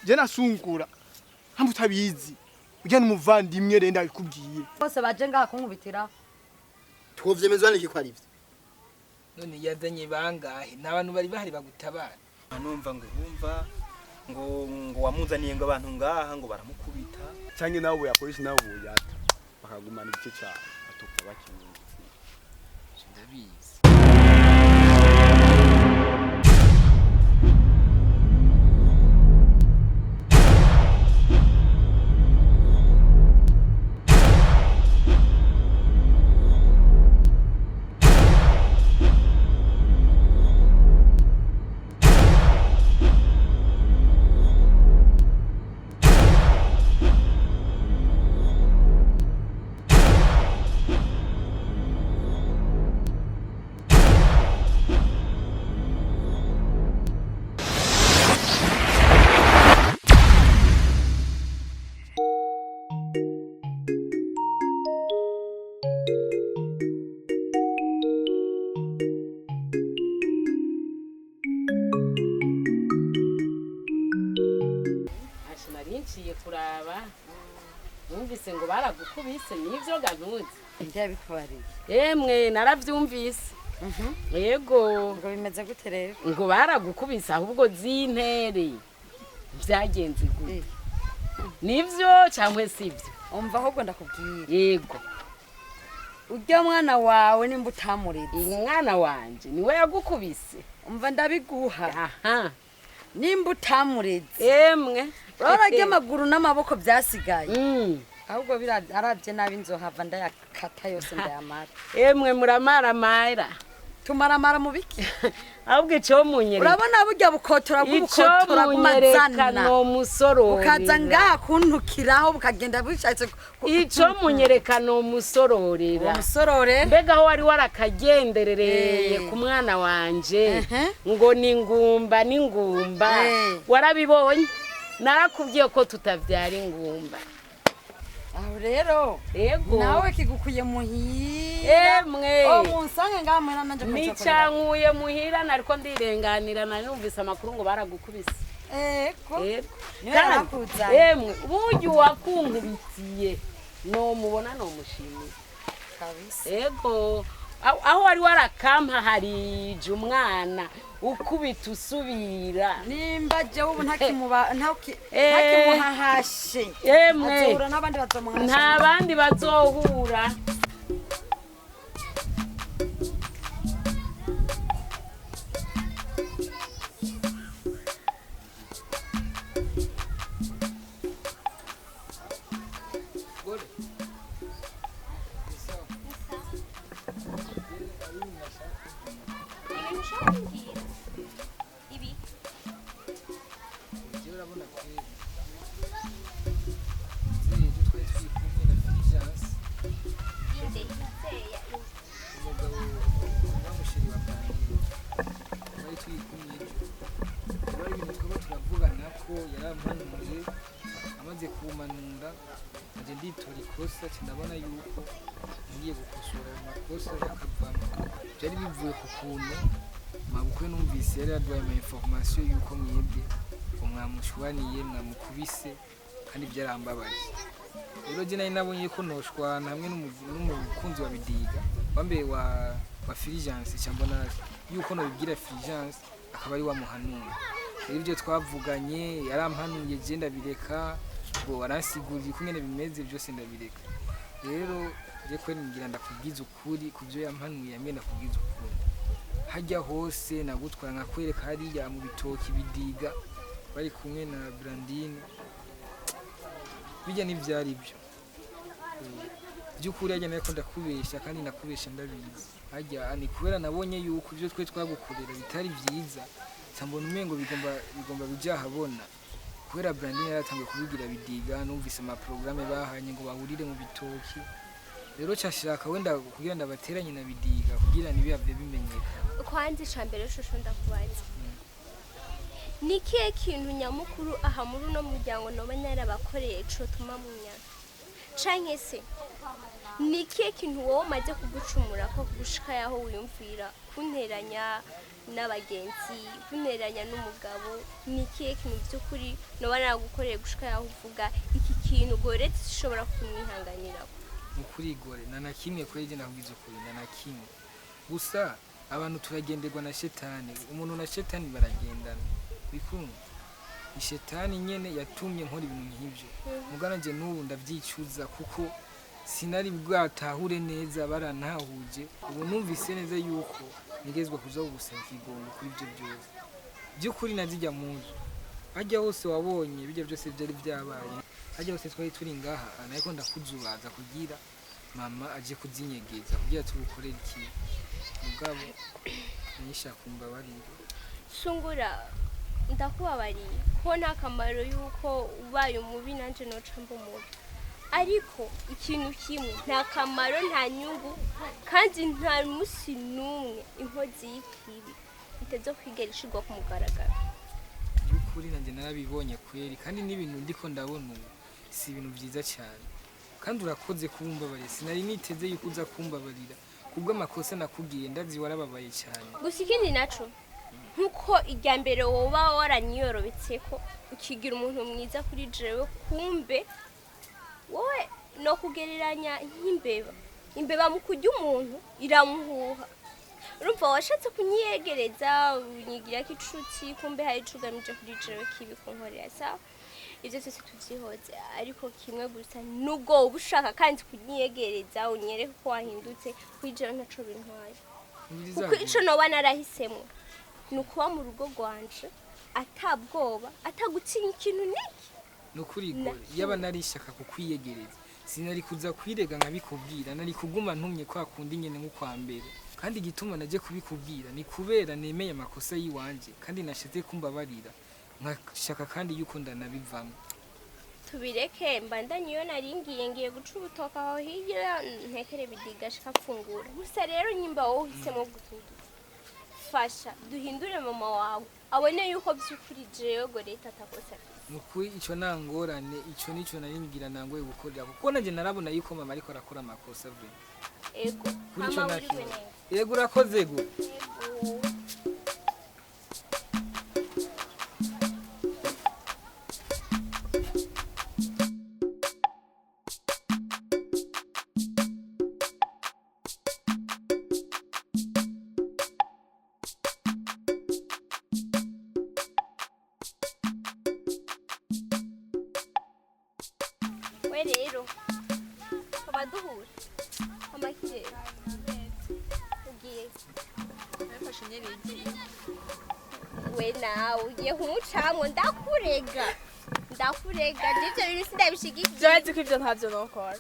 Je nasungura. Hamba utabizi. Ujya n'umuvandimwe rero ndabikubwiye. Bose baje ngaha kunkubitira. Twovyemezwa n'iki ko ari ivyo? None yazanye bangahe? Nta bantu bari bahari bagutabara. Numva ngo urumva ngo wamuzaniye ngo abantu ngaha ngo baramukubita. Canke nawe yakoresha nawe boyata. Bakagumana igice cyabo. Batopfa bakinye. Ndabizi. Asha nari nciye kuraba, numvise ngo baragukubise, nivyo ga ntuzi? Ndabikubariye. Emwe, naravyumvise, yego. Ngo bimeze gute rero? Ngo baragukubise ahubwo z'intere, vyagenze gute? Nivyo cyangwa sivyo? Umva, ahubwo ndakubwira. Yego. Urya mwana wawe nimba utamureze. Umwana wanje niwe yagukubise? Umva, ndabiguha. Aha. Nimba utamureze. Emwe. Urabona arya amaguru n'amaboko byasigaye. Ahubwo arabye nabi nzohava ndayakata yose ndayamara. Emwe, muramaramara. Tumaramara mu biki? Ahubwo ico munyereka. Urabona burya bukotora Ico bw'ubukotora munyereka bw'umazana. no musororera. Bukaza ngaha kuntukiraho bukagenda bushatse Ico munyereka no musororera. Umusorore. Mbega aho wari warakagenderereye ku mwana wanje ngo ni ngumba ni ngumba, warabibonye, narakubwiye ko tutavyara ingumba. Aho rero. Yego. Nawe kigukuye muhira. Emwe. O munsange ngaha muhira nanje. Nicankuye muhira, nariko ndirenganira, nari numvise amakuru ngo baragukubise. Ego. Yego. Niwe Kandi, yarakuzanye. emwe, burya uwakunkubitiye nomubona nomushimiye. Kabisa. Ego, aho wari warakampa harije umwana ukubita usubira. Nimba jewe ubu ntakimuba ntakimuhahashe. Emwe. Azohura n'abandi bazomuhasha. Nta bandi bazohura. Gore. Ibintu ushaka kumbwira ibi? Jewe urabona kweri. Ejo twari turi kumwe na Fulgence, inde nzeya? Umugabo wa musheri wa Brandine. Twari turi kumwe ejo. Rero hari ibintu twaba turavugana ko yarampanuye, amaze kumanura nje nditora ikosa, nca ndabona yuko ngiye gukosora ayo makosa yakavamo. Byari bivuye ku kuntu mabukwe numvise yari yaduhaye ama information yuko mwebwe ngo mwamushwaniye, mwamukubise, kandi byarambabaje. Rero je nari nabonye ko noshwana hamwe n'umukunzi wa Bidiga wambe wa Fulgence, nca mbona yuko nobibwira Fulgence akaba ari wamuhanura. Rero ibyo twavuganye yarampanuye, je ndabireka, ngo aransigurira uko nyene bimeze byose, ndabireka. Rero je kweri ngira ndakubwiza ukuri ku byo yampanuye, yambwiye ndakubwiza ukuri. Hajya hose nagutwara nkakwereka hariya mu bitoki Bidiga bari kumwe na Brandine, bijya n'ivyari byo by'ukuri. Hajya nariko ndakubesha kandi ndakubesha ndabizi. Hajya ni kubera nabonye yuko ibyo twe twagukorera bitari vyiza, nca mbona umengo bigomba bija ahabona kubera Brandine yaratanguye kubigira Bidiga. Numvise ama programme bahanye ngo bahurire mu bitoki. Rero cashaka wenda kugira ndabateranye na Bidiga kugira ntibihave bimenyeka. Kwanza ica mbere shusho, ndakubaza, ni ikihe kintu nyamukuru aha muri uno muryango noba narabakoreye cotuma munyana, canke se ni ikihe kintu wowe umaze kugucumura ko gushika yaho wiyumvira kunteranya? N'abagenzi, kuntereranya n'umugabo. Ni ikihe kintu by'ukuri noba naragukoreye gushika yaho uvuga iki kintu Goreti ushobora kumwihanganira? Mu kuri Gore, nta na kimwe kuri jye, nakubwiza ukuri, nta na kimwe. Gusa abantu turagenderwa na shetani, umuntu na shetani baragendana bikumva. Ni shetani nyene yatumye nkora ibintu nk'ibyo. Mugana nje n'ubu ndavyicuza kuko sinari bwatahure neza, barantahuje. Ubu numvise neza yuko nigezwa kuza gusaba ikigongo kuri ibyo byose. By'ukuri nazijya mu nzu hajya hose wabonye bijya byose byari byabaye hajya hose twari turi ngaha, ariko ndakuzubaza kugira mama aje kuzinyegeza kugira tugukorere ikintu. Mugabo nishaka kumbabarira. Sungura, ndakubabariye ko nta kamaro yuko ubaye umubi nanjye noca mba umubi, ariko ikintu kimwe, nta kamaro, nta nyungu, kandi nta munsi n'umwe inkozi y'ikibi iteze kwigera ishirwa ku mugaragaro. By'ukuri nanjye narabibonye kweri, kandi n'ibintu ndiko ndabona ubu si ibintu byiza cyane. Kandi urakoze kumbabarira, sinari niteze yuko uza kumbabarira kubw'amakosa nakubwiye. Ndazi warababaye cyane. Gusa ikindi naco, nkuko irya mbere woba waranyiyorobetse ko ukigira umuntu mwiza kuri jewe, kumbe wowe no kugereranya nk'imbeba. Imbeba mu kurya umuntu iramuhuha. Urumva washatse kunyiyegereza, unyigira ko icuti, kumbe hari ico ugamije kuri jewe kibi kunkorera. Sawa, ivyo byose tuvyihoze, ariko kimwe gusa, nubwo uba ushaka kandi kunyiyegereza unyereke ko wahindutse, kuri jewe ntaco bintwaye, kuko ico noba narahisemo ni ukuba mu rugo rwanje atabwoba, atagutinya ikintu n'iki. Nukuri Gore, yaba narishaka kukwiyegereza sinari kuza kwirega nkabikubwira, nari kuguma ntumye kwa kundi nyene nko kwa mbere. Kandi igituma naje kubikubwira ni kubera nemeye amakosa yiwanje kandi nashize kumbabarira, nkashaka kandi yuko ndanabivamo. Tubireke, mbandanye iyo naringiye. Ngiye guca ubutoka aho hirya ntekere bidiga shika mfungura. Gusa rero nyimba wowe uhisemo guhinduka, fasha duhindure mama wawe abone yuko by'ukuri jewe Goreta atakosa afise. Nukuri ico nta ngorane, ico nico nari ngira nangoye gukorera, kuko nanje narabona yuko mama ariko arakora amakosa vraiment. Ego. Kuri ico Hama nta wiriwe kibazo. neza. Yego, urakoze go. Ego. We rero tukaba duhura amakirere ugiye Nafashe nyene igiye. We nawe ugiye kumucamwo, ndakurega, ndakurega, ivyo bintu sindabishigikiye. Byazi ko ivyo ntavyo nokora.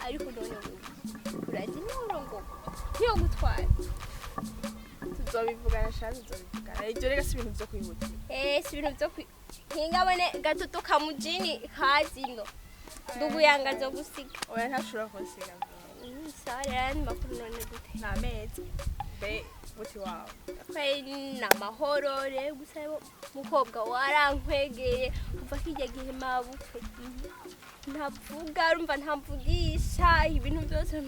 Ariko none wewe urazi n'urongo niyo gutwara. Tuzobivugana sha, tuzobivugana. Ivyo rega si ibintu vyo kwihutira. Eh, si ibintu vyo nkingabone gatoto kamujini kazino ndugu yanga zo gusiga. Oya, ntashobora kunsiga. Sawa rero, andi makuru none gute? Nta mezi. Mbe buti wawe? Kweli ni amahoro rero, gusa mukobwa warankwegeye kuva kirya gihe mabukwe ntavuga, urumva ntamvugisha ibintu byose,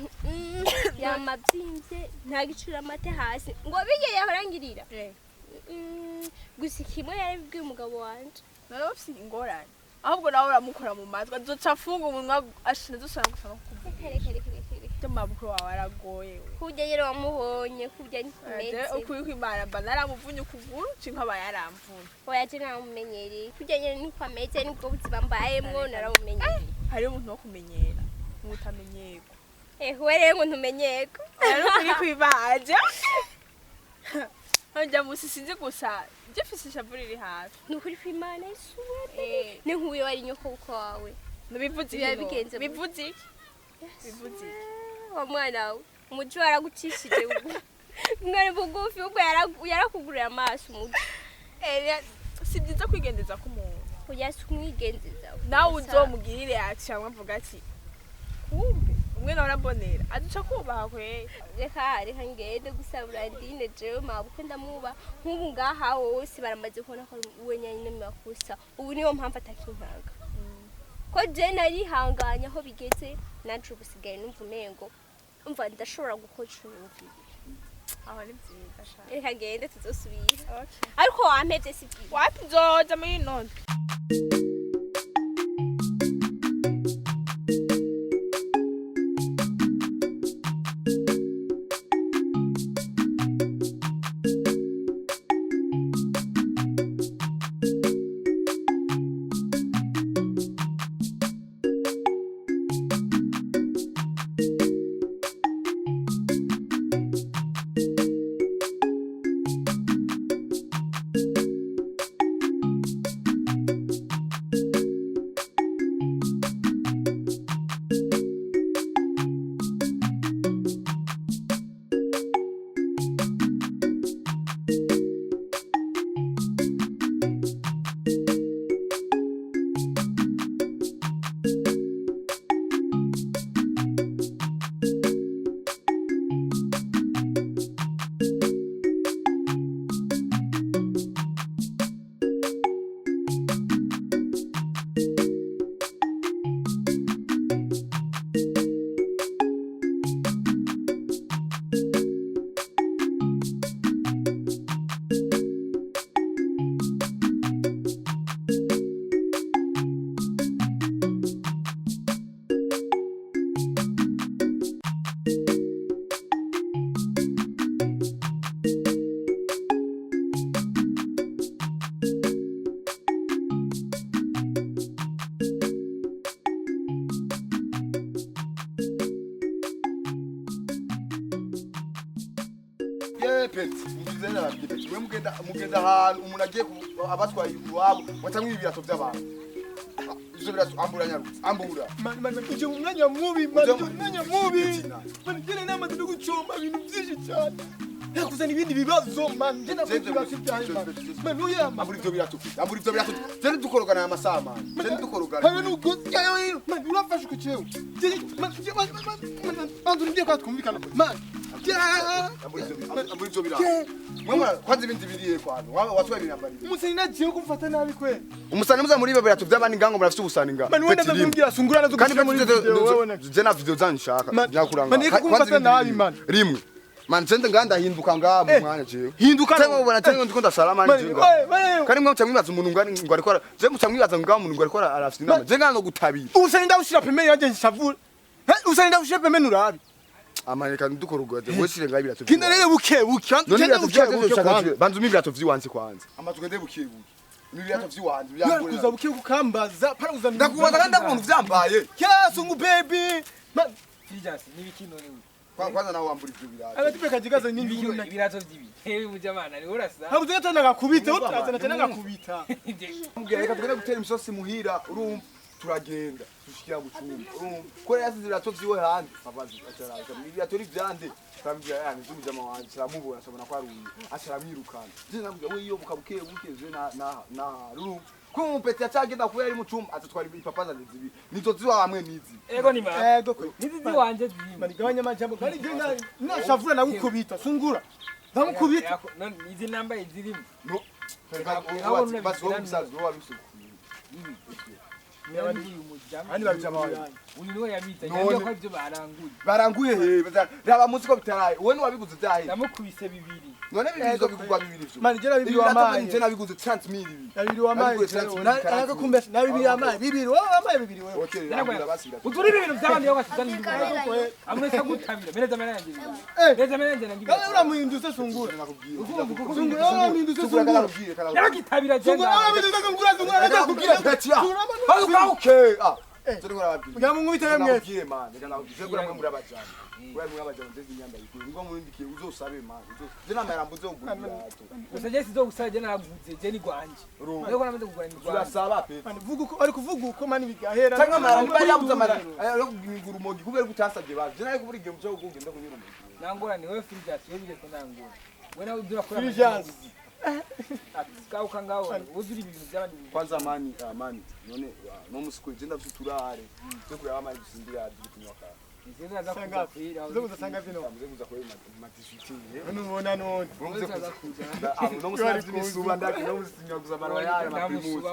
yama byimvye, nta gicura amate hasi ngo bijye yahorangirira. Gusa kimwe yarabibwiye umugabo wanje. None ufise ingorane. Ahubwo nawe uramukora mu matwi azoca afunga umunwa, ashina azosubira gusa no kuvuga. Reka, reka, reka, reka. Ibyo mabukwe wawe aragoye we. Kurya rero wamubonye kurya ntikumeze. Ukuri kw'Imana mba naramuvunye ukuguru cinka aba yaramvunye. Oya, je naramumenyereye, kurya nyene niko ameze, nibwo buzima mbayemwo, naramumenyereye. Hariho umuntu wo kumenyera n'utamenyerwa. Eh, we rero ngo ntumenyerwe. Rero ukuri kw'ibaje njya musi sinzi, gusa gifise ishavu riri hafi. Ni ukuri kw'Imana, isuwe ni nk'uyo wari nyoko uko wawe. Bivuze Biba iki? bigenze gute? Bivuze iki? Bivuze iki? Wa mwana we, umuji waragucishije bugufi, umwana bugufi ubwo yarakuguriye amaso umuji. Eh, si byiza kwigendeza k'umuntu. Oya, si umwigenzeza. Nawe uzomugirire cyangwa avuga ati kumbe umwe nawe arabonera aduca kubaha kwe. Reka, reka ngende gusa Burandine, jewe mabukwe ndamuba nk'ubu ngaha wose baramaze kubona ko ari we nyine makosa. Ubu niyo mpamvu atakinkanga ko je narihanganye aho bigeze, nanje ubu sigaye numva umengo umva ndashobora gukora ico numviriye. Aho ni byiza sha. Reka ngende tuzosubira. Okay. Ariko wampevye si byiza. Wapi nzoza muri ino ndwi. Peti ngize narabye peti we mugenda ahantu umuntu agiye abatwaye iwabo watamwe ibirato by'abantu ivyo birato ambura nyarutse ambura Man man man uje umwanya mubi man uje umwanya mubi man jene namaze no gucomba ibintu byinshi cyane nakuzana ibindi bibazo man jene navuze ibibazo byanjye man oya man ambura ivyo birato ambura ivyo birato jene dukorogana aya masaha man jene dukorogana habe nuko man urafashe ku cyewe man man man ngiye kwa twumvikana man ambura ivyo birato mwe kwanza ibindi biriye kwano watwaye ibinambari umusani nagiye kumfata nabi kwe umusani muza muri birato by'abandi ngango murafite ubusani nga man wenda ndamubwira sungura nazo kandi muri video je na video zanyu nshaka nyakuranga man kumfata nabi man rimwe man je nganda hinduka nga mu mwanya jewe hinduka cyangwa ubona cyangwa ndiko ndasara man je kandi mwe mucamwibaza umuntu ngani ngo ariko je mucamwibaza nga umuntu ngo ariko arafite inama je ngano gutabira umusani ndawushira pemeni yaje nshavura umusani ndawushira pemeni urabi amaneka ndukorogwa je wesire nga ibirato kinda rero buke buke kenda buke buke banzu mibirato vyiwanze kwanza amatuke buke buke ibirato vyiwanze byangura kuza buke kukambaza para kuza ndakubaza kandi ndakuntu vyambaye kyasungu baby man Fijasi nibikino niwe kwanza nawe wambura ivyo birato abatipe kajigaza nindi ibirato vyibi hewe mujamana ni urasa habuze gatana gakubita utazana tena gakubita mbwira reka tugende gutera imisosi muhira urumva turagenda dushikira gucumba urumva ko yasize ibirato vyiwe hanze babazi acaraka ibirato ni vyande tambwira yani z'umujama wanje kiramubona asabona ko aruye acaramwirukana je namubwira we iyo bukabuke buke je na na na urumva ko umupeti acagenda kubera ari mu cumba atatwara ipapaza zibiri nizo ziwa hamwe nizi ego ni ma ego nizi ziwanje zibiri mani gabanya majambo kandi je na shavura nagukubita sungura ndamukubita izi namba izirimo no basi wowe musaza wowe wabisukuye Ani uyu niwe yabita yambwiye ko ibyo baranguye baranguye he raba munsi ko bitaraye wowe niwabiguze byahe ndamukubise bibiri none bibiri zo bigurwa bibiri vyo mani jera bibiri wamaye je nabiguze 30000 ibi bibiri wamaye ariko kumbesha na bibiri wamaye bibiri wowe wamaye bibiri wewe okay rambura basi uturi ibintu by'abandi yo gasizana amwese gutabira mereza mera yanjye mereza mera yanjye nangiye kandi uramuhindutse sungura sungura uramuhindutse sungura yaragitabira je sungura uramuhindutse sungura sungura ndakubwira petya okay ah turi kurababwira ngira mungubite mwese ndakubwire man reka nakubwire kuri mwe murabajana kuri mwe murabajana ndezi inyamba yikuri ngo mwindikiye uzosabe man uzo je namara mbuze ugura ibirato gusa je sizogusaba je naraguze je ni gwanje rero namaze kugura ni gwanje urasaba pe man vuga uko ari kuvuga uko man bigahera cyangwa mara mba yabuze mara yo kugura umogi kubera kutasabye baje je naye kubura igihe mucyo kugenda kunyura umogi nangora ni wewe Filigas wewe bigeko nangora we nawe udura kuri Filigas kauka ngaho uzuri ibintu by'abandi kwanza mani mani none no musikwe je ndafite turare cyo kuraba mani gusindira duri kunywa ka Uza sanga vino. Muze kuza kuri ma 18. Nubona none. Muze kuza. No musi imisuba ndaki no musi nyaguza baroyale ma primus.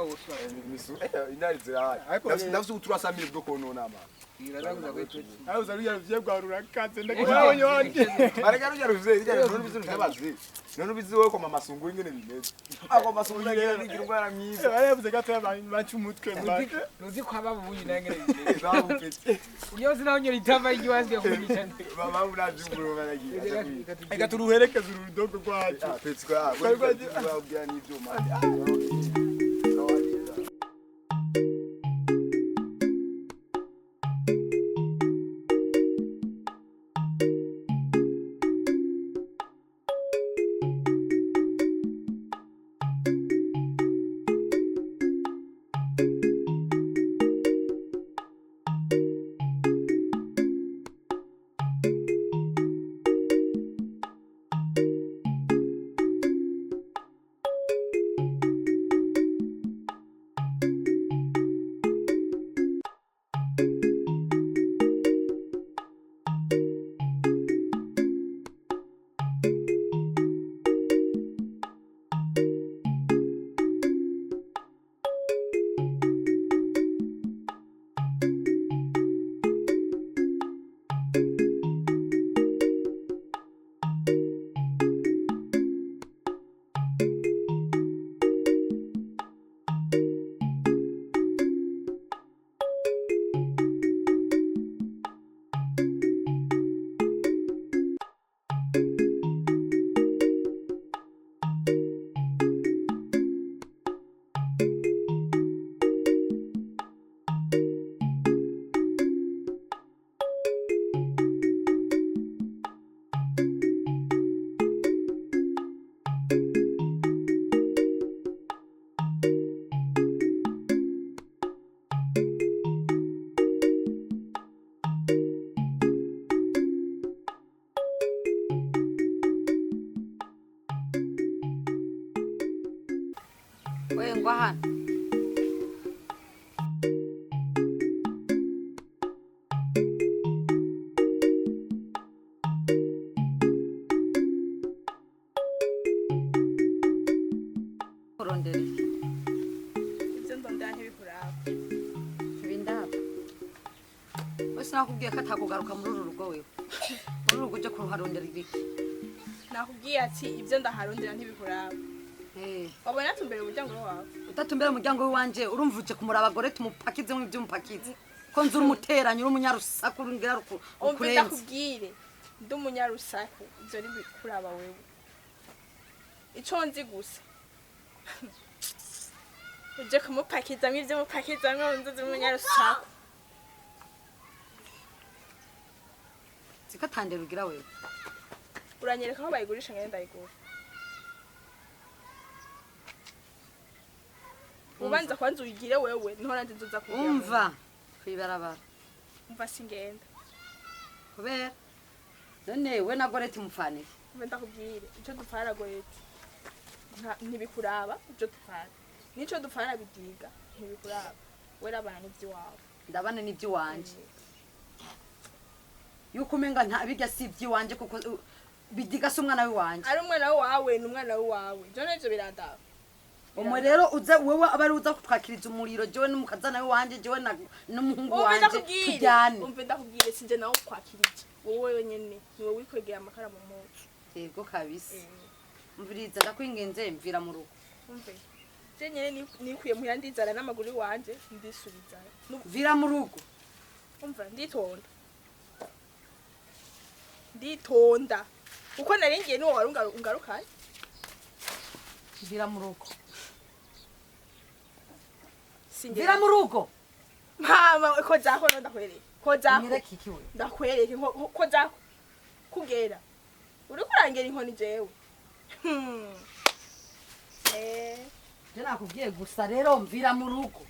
Imisu indari zirahari. Ndafise uturasa mille bwo konona ma. Aho uza ruya ruvye bwa rurakaze ndakubonye wanje. Bareka ruya ruvye rya none bizi ntabazi. None bizi wowe ko mama sungu ingene bimeze. Ako masungu ingene bigira umwana mwiza. Baravuze gato abantu baca umutwe mbake. Nuzi ko ababuye nangene bimeze. Babupetse. Uyozi naho nyori itava igiwanze kubica. Baba uravyumva baragiye. Reka turuherekeze uru rudogo rwacu. Ah petsi kwa. Babwira n'ivyuma. We ngwa hano. Kurondera iki? Ibyo ndondera ntibikuraba. Ibindaba. Wese nakubwiye ko atakugaruka muri uru rugo wewe. Muri uru rugo uje kuruharondera ibiki? Nakubwiye ati ibyo ndaharondera ntibikuraba. Wabona tumbere umuryango wawe. Utatumbere umuryango wanje urumva uje kumuraba gore tumupakize mu ibyo umupakize. Ko nzura umuteranyo uri umunyarusaku urungira ukurenze. Ndakubwire ndi umunyarusaku ibyo ntibikuraba wewe. Ico nzi gusa. Uje kumupakizamwo ibyo mupakizamwo nzi umunyarusaku. Zikatandera ugira wewe. Uranyereka aho bayigurisha ngende ndayigura. Ubanza kwanza uyigire wewe niho nanje nzoza kugira. Umva kwibarabara. Umva singenda. Kubera none we na Goreti mupfanire. Umva ndakubwire ico dupfana Goreti. Ntibikuraba ico dupfana. Nico dupfana bidiga ntibikuraba. We rabana n'ivyiwawe. Ndabana n'ivyiwanje. Yuko umenga nta bijya si ivyiwanje kuko bidiga si umwana wiwanje. Ari umwana wawe ni umwana wawe. Ivyo navyo birandaba. Umwe rero uza wewe abari uza kutwakiriza umuriro jewe n'umukazana wanje jewe n'umuhungu wanje tujyane. Umve ndakubwire sinje nawe kwakirije wowe wenyene niwe wikwegera amakara mu mutwe. Yego kabisa. Umviriza ndakwingenze mvira mu rugo. Umve je nyene nikwiye muhira ndizara n'amaguru wanje ndisubiza. Mvira mu rugo. Umva nditonda. Nditonda. Uko naringiye niwo warunga ungarukaye. Mvira mu rugo. Mvira mu rugo. Mama ko zako no ndakwereke. Ko zako. Nyereke iki we? Ndakwereke ko zako. Kugera. Uri kurangera inkoni jewe. Je nakubwiye gusa rero mvira mu rugo.